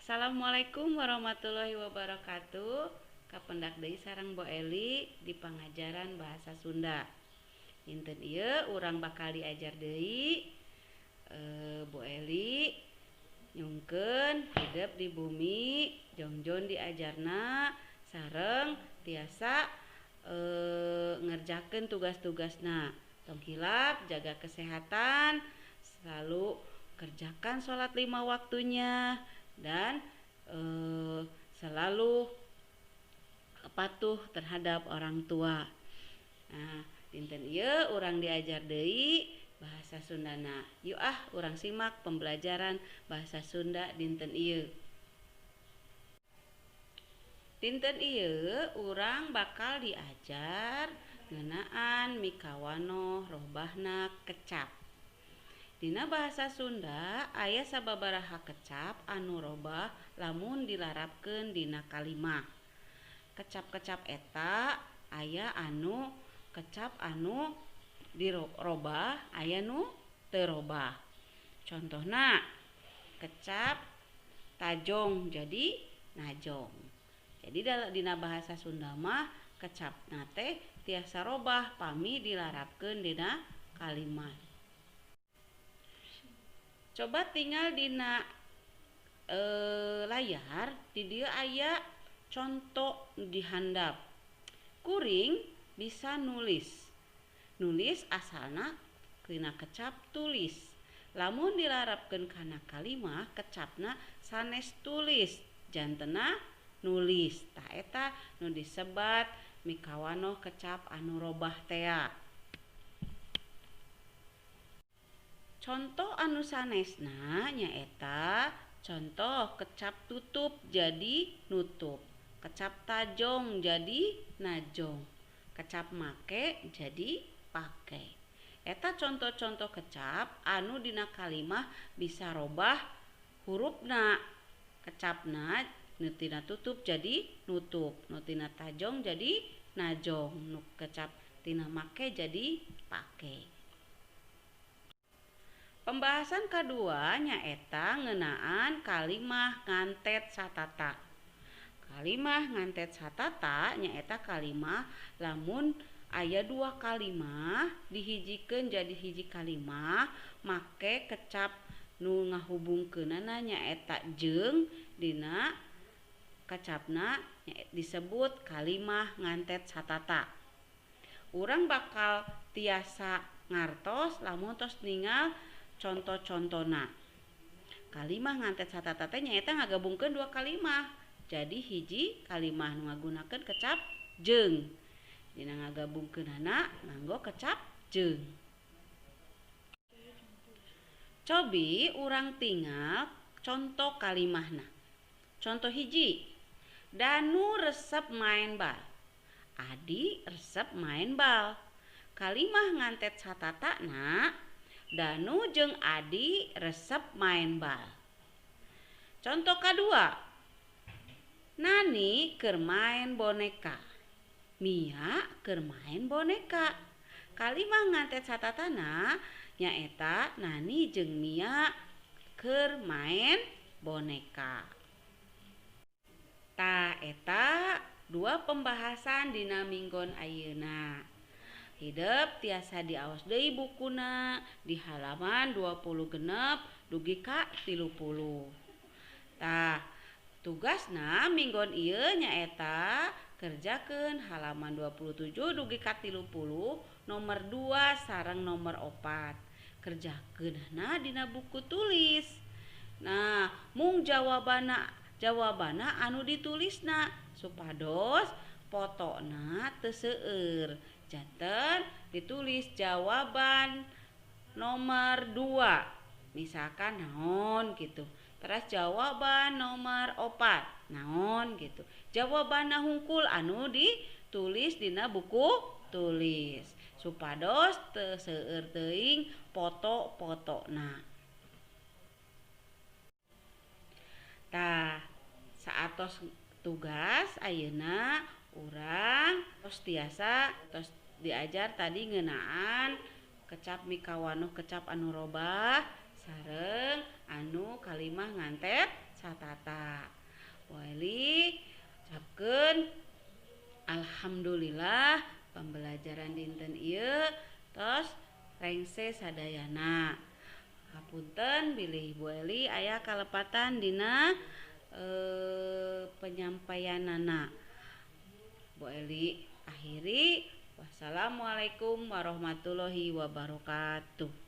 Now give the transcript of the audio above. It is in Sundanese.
Assalamualaikum warahmatullahi wabarakatuh. Kapendak deui sareng Bo Eli di pangajaran bahasa Sunda. Dinten ieu urang bakal diajar deui Bo Eli nyungkeun hidep di bumi jongjon diajarna sareng tiasa ngerjakeun tugas-tugasna. Tong hilap jaga kesehatan, selalu kerjakan sholat 5 waktunya dan selalu patuh terhadap orang tua. Nah, dinten ieu urang diajar deui bahasa Sundana. Yuk ah urang simak pembelajaran bahasa Sunda dinten ieu. Dinten ieu urang bakal diajar ngeunaan mikawanoh robahna kecap. Dina bahasa Sunda aya sababaraha kecap anu robah lamun dilarapkeun dina kalimah. Kecap-kecap eta aya anu kecap anu dirobah, aya nu teu robah. Contohna kecap tajong jadi najong. Jadi dina bahasa Sunda mah kecapna teh tiasa robah pami dilarapkeun dina kalimat. Coba tinggal dina layar di dieu aya contoh di handap. Kuring bisa nulis. Nulis asalna tina kecap tulis. Lamun dilarapkeun kana kalimah kecapna sanes tulis, jantena nulis. Tah eta nu disebat mikawanoh kecap anu robah tea. Contoh anu sanesna nyaeta contoh kecap tutup jadi nutup, kecap tajong jadi najong, kecap make jadi pake. Eta contoh-contoh kecap anu dina kalimah bisa robah hurufna. Kecapna nu tina tutup jadi nutup, nu tina tajong jadi najong, nu kecap tina make jadi pake. Pembahasan kadua nyaeta ngeunaan kalimah ngantet satata. Kalimah ngantet satata nyaeta kalimah lamun aya dua kalimah dihijikeun jadi hiji kalimah make kecap nu ngahubungkeunana nyaeta jeung dina kecapna disebut kalimah ngantet satata. Urang bakal tiasa ngartos lamun tos ningal contoh-contona. Kalimah ngantet satata teh nyaeta ngagabungkeun dua kalimah jadi hiji kalimah nu ngagunakeun kecap jeung. Dina ngagabungkeunana nganggo kecap jeung. Cobi urang tingal contoh kalimahna. Contoh hiji, Danu resep main bal. Adi resep main bal. Kalimah ngantet satatana Danu jeung Adi resep main bal. Contoh kadua, Nani keur main boneka. Mia keur main boneka. Kalimah ngantet satatana nyaeta Nani jeung Mia keur main boneka. Tah eta dua pembahasan dina minggon ayeuna. Hidep tiasa diaos deui bukuna di halaman 26 dugi ka 30. Tah tugasna minggon ieu nyaeta kerjakeun halaman 27 dugi ka 30 nomor 2 sareng nomor 4. Kerjakeunana dina buku tulis. Nah, mung jawabana anu ditulisna supados fotona teu seueur. Janten ditulis jawaban nomor 2 misalkan naon gitu. Terus jawaban nomor 4 naon gitu. Jawabanna hungkul anu ditulis dina buku tulis supados teu seueur teuing foto-fotona. Tah saatos tugas ayeuna urang tos tiasa tos diajar tadi ngeunaan kecap mikawanoh kecap anu robah sareng anu kalimah ngantet Satata. Bu Eli ucapkeun alhamdulillah, pembelajaran dinten ieu tos rengse sadayana. Hapunten bilih Bu Eli aya kalepatan dina penyampaianana. Bu Eli akhiri, wassalamualaikum warahmatullahi wabarakatuh.